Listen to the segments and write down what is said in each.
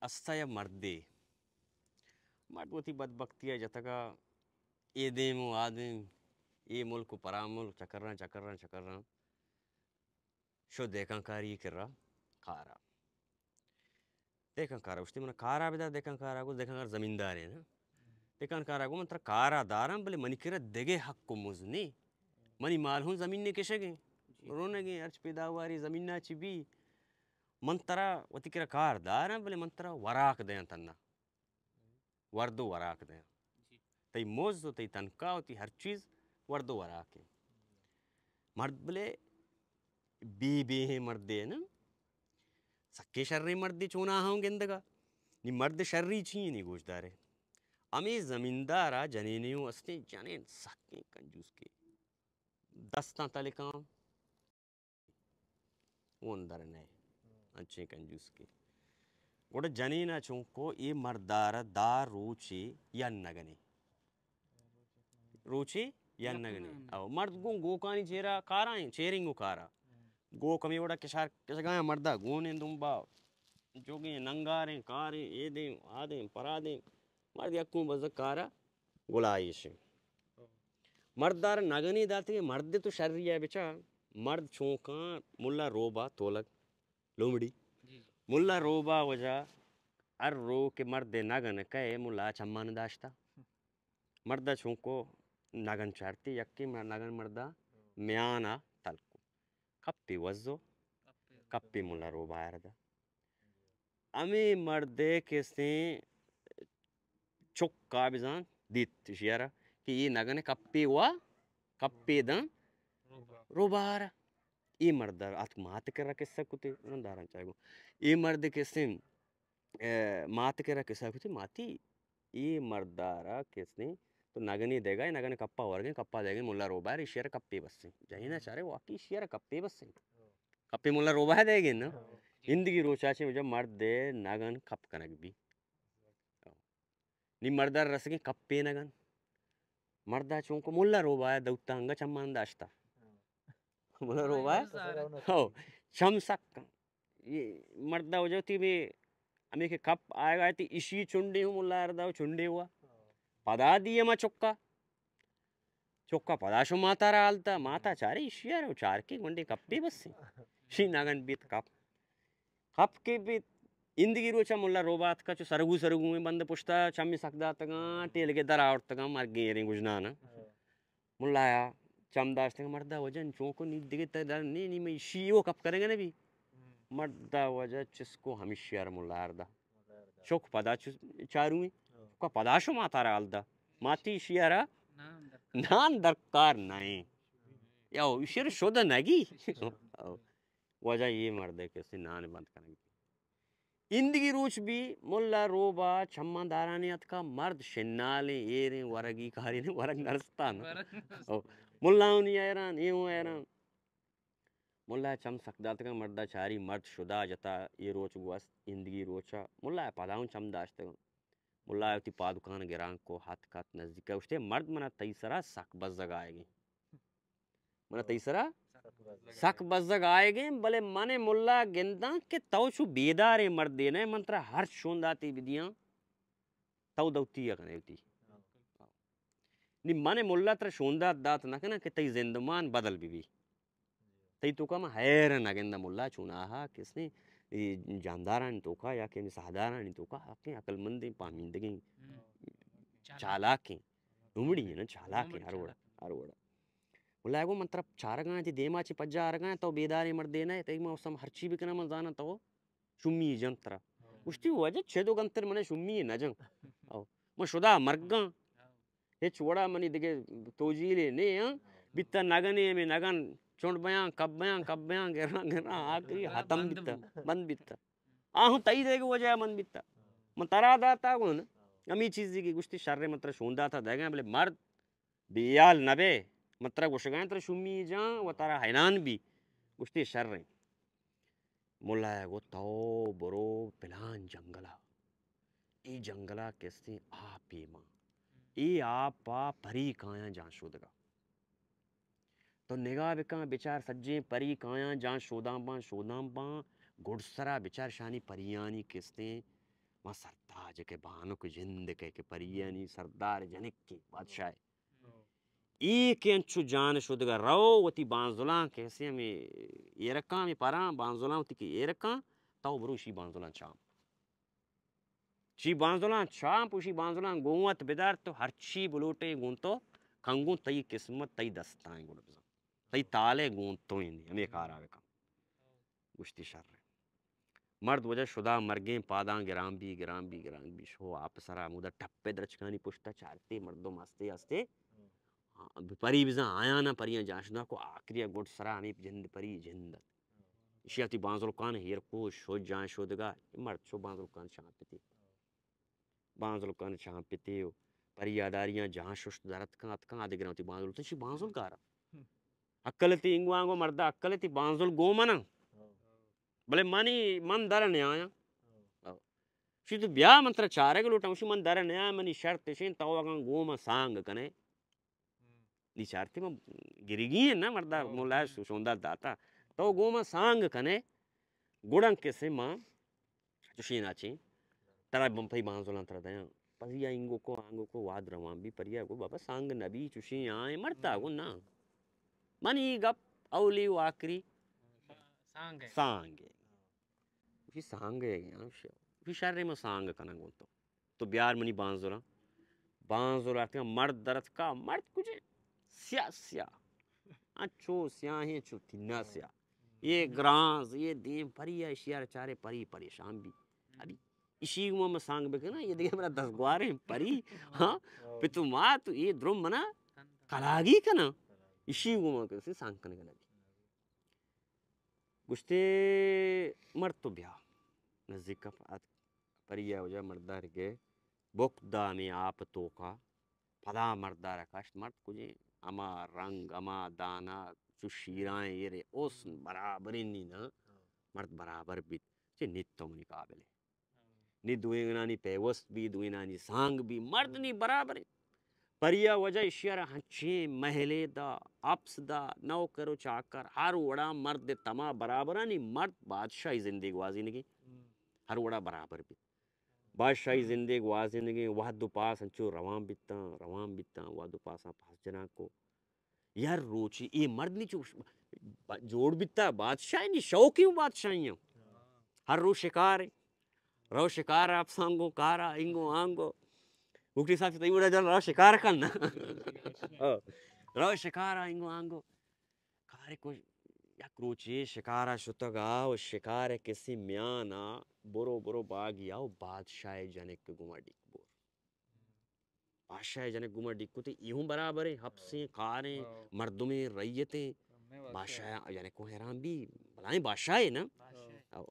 استا یا مردے، مرد وتی بدبختی ءَ جتگا، اے دیم و آ دیم، اے ملک و پرا ملک، چکراں، چکراں، چکراں، شو دہکان کاری کرا کارا۔ دہکان کارا گوشتی، من کارا بدا۔ دہکان کارا گو، دہکان کار زمیندارے نا۔ دہکان کارا گو، من ترا کارا داراں، بلے منی کرا دگہ حق و مز نی۔ منی مال ہوں زمین نے کشگیں، رونگیں، ہرچ پیداواری زمینا چی بی، من ترا وتی کرا کار داراں، بلے من ترا وراک دیاں تنا۔ ورد و وراک دیاں۔ تئی مز و تئی تنخواہ و تئی ہر چیز ورد و وراک ایں۔ مرد بلے بے بے ہیں مردے نا۔ سکیں شریں مردے چونا ہوں گندگا۔ نی مرد شری چی ایں نی گوشدارے۔ ہمے زمیندارا جنینے ہوں استیں، جنین سکیں کنجوس کے۔ دستاں تلکاں۔ اون در نئے۔ انچیں کنجوس کے۔ گڑا جنینا چونکو اے مردارا دا روچے یا نگنے۔ روچے یا نگنے۔ او مرد گوں گوکانی چیرا کارا ہیں، چیرنگو کارا۔ گوک ہمے وڑا کشار کشگایا مردا گونیں دمبا۔ جوگیں ننگاریں، کاریں، اے دیں، آ دیں، پرا دیں۔ مرد یکوں بزگ کارا گلائیش۔ مردار نگنے داتگے، مرد تو شری ءَ بچا۔ مرد چونکاں ملا روبا تولگ لومڑی۔ ملا روبا وجہ ہر رو کہ مرد نگن کئے ملا چمان داشتا۔ مردا چونکو نگن چارتی، یکی مر-، نگن مردا میانا تلکو۔ کپی وزو، کپی ملا روبا اردا۔ ہمے مردے کسیں چکا بزان دیت اشیارا کہ اے نگن کپے وا، کپے داں روبارا۔ اے مرد اتک مات کرا قصہ کتے، رنداران چاہے گو۔ اے مرد کسیں، اے، مات کرا قصہ کتے، ماتی اے مردارا کسیں تو نگنے دیگا، اے نگن کپا ورگیں، کپا دیگیں، ملا روبار اشیارا کپے بسیں۔ جہینا چارے واقعی اشیارا کپے بسیں۔ کپے ملا روبا دیگیں نا۔ ہندگی روچا چے جب مرد نگن کپ کنگ بی۔ نی مردا رسگیں کپے نگن۔ مردا چونکو ملا روبا دوتا انگا چمان داشتا۔ ملا روبا۔ ہو۔ چم سک۔ اے مردا وجہ تی بے ہمیں کہ کپ آئے گا تی اشی چنڈے ہوں ملا اردا چنڈے ہوا۔ پدا دی ہما چکا۔ چکا پدا شو ماتا را حال دا، ماتا چارے اشیار و چارکے گونڈے کپے بسیں۔ شی نگن بیت کپ۔ کپ کے بیت، ایندگی روچا ملا روبا اتکا چو سرگو سرگو ایں بند پشتا چمی سک داتگاں، ٹیلگے در آورتگاں، مرگیں ایریں گژنانا۔ ملا آیا چم داشتگاں، مردا وجہ چونکو نی دگہ تر در نی، نی میں شی و کپ کرنگا نبی۔ مردا وجہ چسکو ہمیشی ار ملا اردا۔ چک پدا چو چارویں۔ چکا پدا شو ماتا را حال دا۔ ماتی اشی ارا نان درکار نئیں۔ یا اشی ار شد نگی۔ واجہ اے مردے کسے نان بند کنگ۔ ایندگی روچ بی ملا روبا چماں دارانے اتکا، مرد شنالیں ایریں ورگی کاریں ورگ نرستان۔ او، ملا ہونی حیران، اے ہوں حیران۔ ملا چم سک داتگاں، مردا چاری مرد شدا جتا، اے روچ گوست، ایندگی روچا ملا پدا ہوں چم داشتگاں۔ ملا وتی پادکان گران کو، ہت کت نزدیک ء گوشتے، مرد منا تئی سرا سک بزگ آئیگیں۔ منا تئی سرا سک بزگ آئیگیں، بلے من ملا گنداں کہ تو چو بیداریں مردے نہ، من ترا ہر شونداتے بدیاں، تو دوتی ء کنے وتی۔ نی من ملا ترا شوندات دات نہ کناں کہ تئی زندمان بدل بہ بی۔ تئی توکا من حیر نہ گنداں ملا چوناہا کسے اے جاندارانی توکا یا کہ ہمے ساہدارانی توکا حقیں عقل مندیں پامیندگیں چالاکیں لومڑی ہیں نا، چالاکیں ہر وڑا، ہر وڑا۔ ملا گو من ترا چارگاں، تئی دیما چہ پجا آرگاں، تو بیداریں مردے نہ، تئی من سم ہرچی بکناں من زاناں تو شمی جنت ترا۔ گوشتی واجہ چد و گنتر من شمی نہ جن۔ او، من شدا مرگاں۔ ہچ وڑا منی دگہ توجیلے نے ہاں۔ بیتا نگنے ہمے نگن چنڈ بیاں، کپ بیاں، کپ بیاں، گراں، گراں، آخری ختم بیتا، بند بیتا۔ آ ہوں تئی دگہ وجہ بند بیتا۔ من ترا داتا گون، ہمی چیزی کہ گوشتی شر من ترا شون داتا دگا، بلے مرد بے حال نہ بے، من ترا گوشگاں ترا شومی جان و ترا حیران بی۔ گوشتی شریں۔ ملا ء گو تو برو پلان جنگلا، اے جنگلا کسیں آپے مان، اے آپ ء پری کایاں جان شودگا۔ تو نگاہ بکن بچار سجیں پری کایاں جان شوداں باں، شوداں باں، گڈسرا بچار شانی پریانی کستیں ما سرتاج کہ بانک جند کہ، کہ پریانی سردار جنک کہ بادشاہ۔ اے کہ انچو جان شدگا رو وتی بانزلاں کہ ہسے ہمے ایرکاں، ہمے پراں بانزلاں وتی کہ ایرکاں، تو برو شی بانزلاں چام۔ شی بانزلاں چام، پوشی بانزلاں گوں وت بدار، تو ہرچی بلوٹے گوں تو کنگوں، تئی قسمت تئی دستائیں گڑ بزن۔ تئی تالے گوں تو ایں، ہمے کارا بکن۔ گوشتی شر۔ مرد وجہ شدا مرگیں پاداں گران بی، گران بی، گران بی۔ شو آپ سرا ہمودا ٹپے درچکانی پشتا چارتے مردم ہستے ہستے۔ ہاں، پری بزاں آیانا پریاں جان شدا کو آخری گڈ سرا ہمیں جند پری جند۔ اشی آتی بانزلکان ہیر کو شو جان شودگا، مرد شو بانزلکان چانپتی۔ بانزلکان چانپتی و پری آداریاں جان ششت درت کن اتکن آدگراں وتی بانزل تو شی بانزل کارا۔ عقل تی انگو آنگو مردا عقل تی بانزل گو منا۔ بلے منی من در نیایا۔ شی تو بیا من ترا چارگ لوٹاں، شی من در نیایا، منی شرط شین تو اگاں گو من سانگ کنے۔ نی چارتی من گریگی ہیں نا مردا، مولا شوندا داتا۔ تو گو من سانگ کنے، گڑاں کسے ما چشیں ناچیں، ترا بمپئی بانزلاں ترا دیاں۔ پس یا انگو کو آنگو کو واد روان بی، پریا گو بابا سانگ نبی چشیں آئیں مرتا گو نا۔ من ای گپ اولی و آخری سانگ ہے۔ سانگ ہے۔ وشی سانگ ہے، وشی شر ما سانگ کناں گو تو۔ تو بیار منی بانزلاں۔ بانزل آتکا مرد درتکا، مرد کجے؟ سیاہ سیاہ۔ انچو سیاہیں چو تینا سیاہ۔ یہ گرانز، یہ دیم پری ہے، اشیار چارے پری پریشان بی۔ ابھی اشی گو من سانگ بکناں، یہ دیگه مرا دست گواریں پری۔ ہاں، پہ تو ما تو یہ درم منا کلاگی کناں۔ اشی گو من کسی سانگ کنگ نبی۔ گوشتے مرد تو بیا۔ نزدیک ات پریا وجہ مردار گئے۔ بک دامی آپ توکا۔ پدا مردار کشت، مرد کجیں؟ ہما رنگ، ہما دانا، چو شیرائیں ایرے، حسن برابریں نی نا۔ مرد برابر بیت۔ چہ نیت تو منی قابل ہے۔ نی دوئینانی پیوست بی، دوئینانی سانگ بی، مرد نی برابر انت۔ پریا وجہ اشیارا ہنچیں محلے دا، اپس دا، نوکر و چاکر، ہر وڑا مرد تما برابرانی، مرد بادشاہی زندگی گوازینگی، ہر وڑا برابر بی۔ بادشاہی زندگی گوازینگی، وہد و پاس انچو روان بیتاں، روان بیتاں، وہد و پاساں پاس جنان کو۔ یار روچے اے مرد نی چو جوڑ بیتا، بادشاہ نی شوقی ہوں بادشاہی ہوں۔ ہر روز شکار ہے۔ رو شکار آپ سانگو کارا، انگو آنگو۔ بگٹی صاحب تئی وڑا جان رو شکار کن نا۔ او، رو شکارا انگو آنگو۔ کارے کو یک روچے شکارا شتگا و شکار کسی میانا برو برو باگیا و بادشاہ جنک گما ڈیک بور۔ بادشاہ جنک گوما ڈیک کتے، ای ہوں برابر ہیں، حبسیں، کاریں، مردمیں، رعیتیں۔ بادشاہ جنک کو حیران بی، بلائیں بادشاہ ہے نا۔ او۔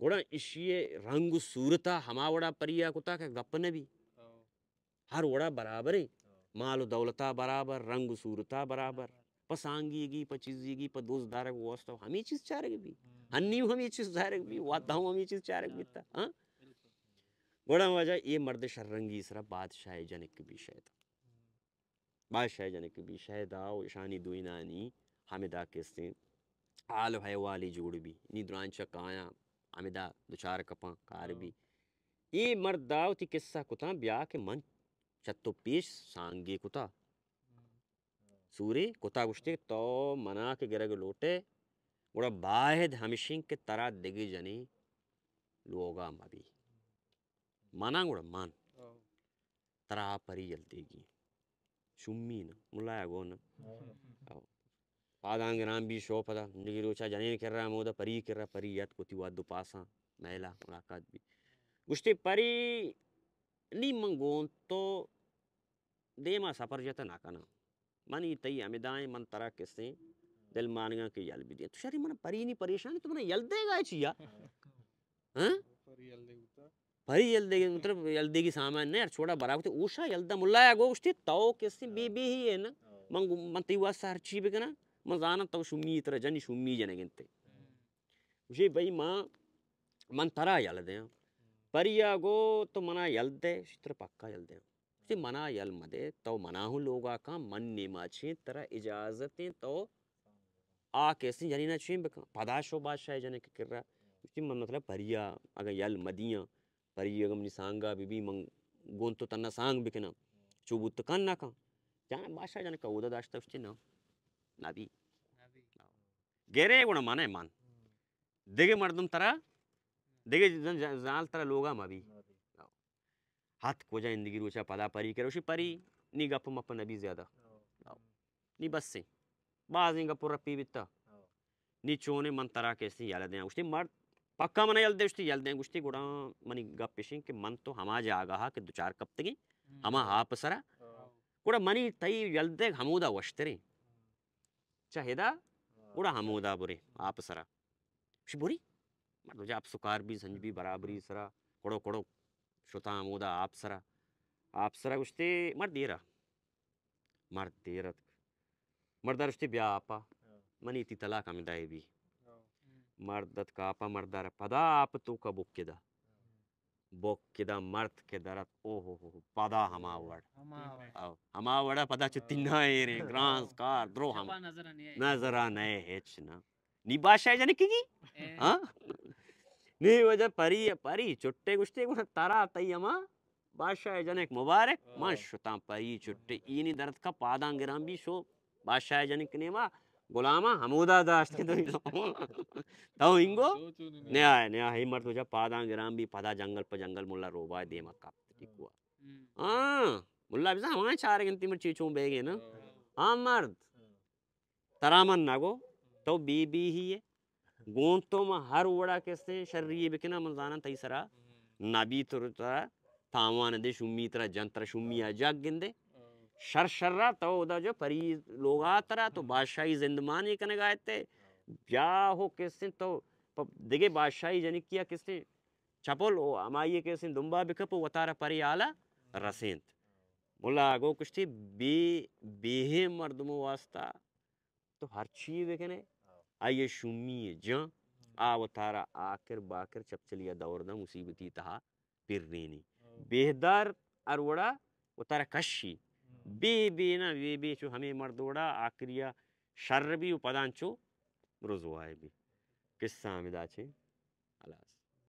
گڑا اشی رنگ و صورتا ہما وڑا پریا کتا کہ گپ نہ بی۔ ہر وڑا برابر ہیں۔ مال و دولتا برابر، رنگ و صورتا برابر۔ پہ سانگیگی، پہ چیزیگی، پہ دوست دارگ و واسطہ ہمیں چیز چارگ بی۔ ہنی ہمیں چیز چارگ بی، وات ہمیں چیز چارگ بیتا۔ ہاں؟ گڑا واجہ اے مرد شررنگی سرا بادشاہ جنک بی شیدا۔ بادشاہ جنک بی شیدا و اشانی دوئینانی ہمدا کستیں حال و حیوالی جوڑ بی۔ نی درانچک آیاں ہمدا دچار کپاں کار بی۔ اے مردا وتی قصہ کتاں بیا کہ من چہ تو پیش سانگے کتا۔ سورے کتا گوشتے کہ تو منا کہ گرگ لوٹے، گڑا باید ہمشیں کہ ترا دگہ جنی لوگا مبی۔ منا گڑا من۔ ترا پری یل دیگی۔ شمی نہ، ملا گو نہ۔ او۔ پاداں گران بی شو پدا۔ نگی روچا جنین کرا مودا پری کرا پری یت کتی واد دو پاساں۔ میلا ملاقات بی۔ گوشتے پری نی من گون تو دیما سفر جت نہ کناں۔ منی تئی ہمدائیں من ترا کسیں دل مانگاں کہ یل بدیاں۔ تو شری من پری نی پریشانی تو من یل دے گا چیا؟ ہاں؟ پری یل دے گی، مطلب یل دے گی سامان نہ یار چھوڑا برا کتے اوشا یل دا ملا یا گوشتی تو کسیں بی بی ہی ہے نا۔ من گو-، من تئی واسطہ ہر چی بکناں۔ من زاناں تو شمی ترا جنی شمی جنگ انتے۔ گوشی بھئی ما من ترا یل دیاں۔ پریا گو تو منا یل دے، شی ترا پکا یل دیاں۔ گوشتی منا یل مدے، تو منا ہوں لوگا کن، من نیماچیں ترا اجازتیں تو آ کسیں جنینا چین بکن۔ پدا شو بادشاہ جنک کرا۔ گوشتی من مطلب پریا اگاں یل مدیاں پری اگم نی سانگا بی بی، من گون تو تنا سانگ بکناں، چو بوت کن نہ کن. جان بادشاہ جنک اودا داشتہ، اشتی نا، نبی. گرے گڑا من ء من. دگہ مردم ترا، دگہ زن-، زنال ترا لوگا مبی. ہت کجا اندگی روچا پدا پری کرے، اشی پری نی گپ مپ نبی زیادہ. نی بس ایں. بازیں گپ رپی بیتا. نی چونے من ترا کسی یل دیاں. گوشتی مرد پکا من یل دے، گوشتی یل دیں. گوشتی گڑا منی گپ اشیں کہ من تو ہما جاگہ کہ دچار کپتگیں، ہما آپ سرا. گڑا منی تئی یل دے ہمودا وشتریں. چہ ادا گڑا ہمودا برے آپ سرا. گوشی بری. مرد جا آپ سکار بی، سنج بی، برابری سرا، کڑو کڑو شتاں ہمودا آپ سرا. آپ سرا گوشتے مرد دیرا. مرد دیر اتک. مرد رشتے بیا آپا. منی تی طلاق ہم دائے بی. مرد اتک آپا، مرد را پدا آپ تو کا بکدا. بک کدا مرد کہ درت، او ہو ہو، پدا ہما وڑ. او، ہما وڑا پدا چو تینا ایریں، گرانز کار، درو ہم. نظرا نئے ہچ نا. نی بادشاہ جنک کی؟ ہاں؟ نی وجہ پری، پری چٹے گشتے گونا ترا تئی ہما بادشاہ جنک مبارک، من شتاں پری چٹے، اینی درد کا پاداں گران بی شو بادشاہ جنک نیما غلاماں ہمودا داشت کہ تو، تو انگو نیا، نیا، ہی مرد وجہ پاداں گران بی، پدا جنگل پہ جنگل ملا روبا دیما کپت ٹکوا. ہاں، ملا بزاں ہمائیں چار گنتی من چی چون بیگے نا. ہاں مرد، ترا من نگو، تو بی بی ہی ہے. گون تو من ہر وڑا کسے شری بکنا، من زانن تئی سرا نبی تو ترا تاوان دے، شمی ترا جن، ترا شمی آ جگ گندے. شر شرا تو ادا جو پری لوگا ترا تو بادشاہی زندمانی کنگا تے. بیا ہو کسے تو پ-، دگے بادشاہی جنکیا کسے چپل او ہمائی کسے دنبا بکپ و وتارا پری آلا رسینت. ملا گو کشتی بے، بے مردمو واسطہ تو ہر چی بکنے، آئی شومی جان، آ وتارا آکر باکر چپچلیا دور دا مصیبتی تہا پرینی. بیہدار ہر وڑا وتارا کشی. بے بے نا، بے بے چو ہمے مرد وڑا آکریا شر بی و پدان چو رزوائے بی. قصہ ہمیں دا چے. خلاص.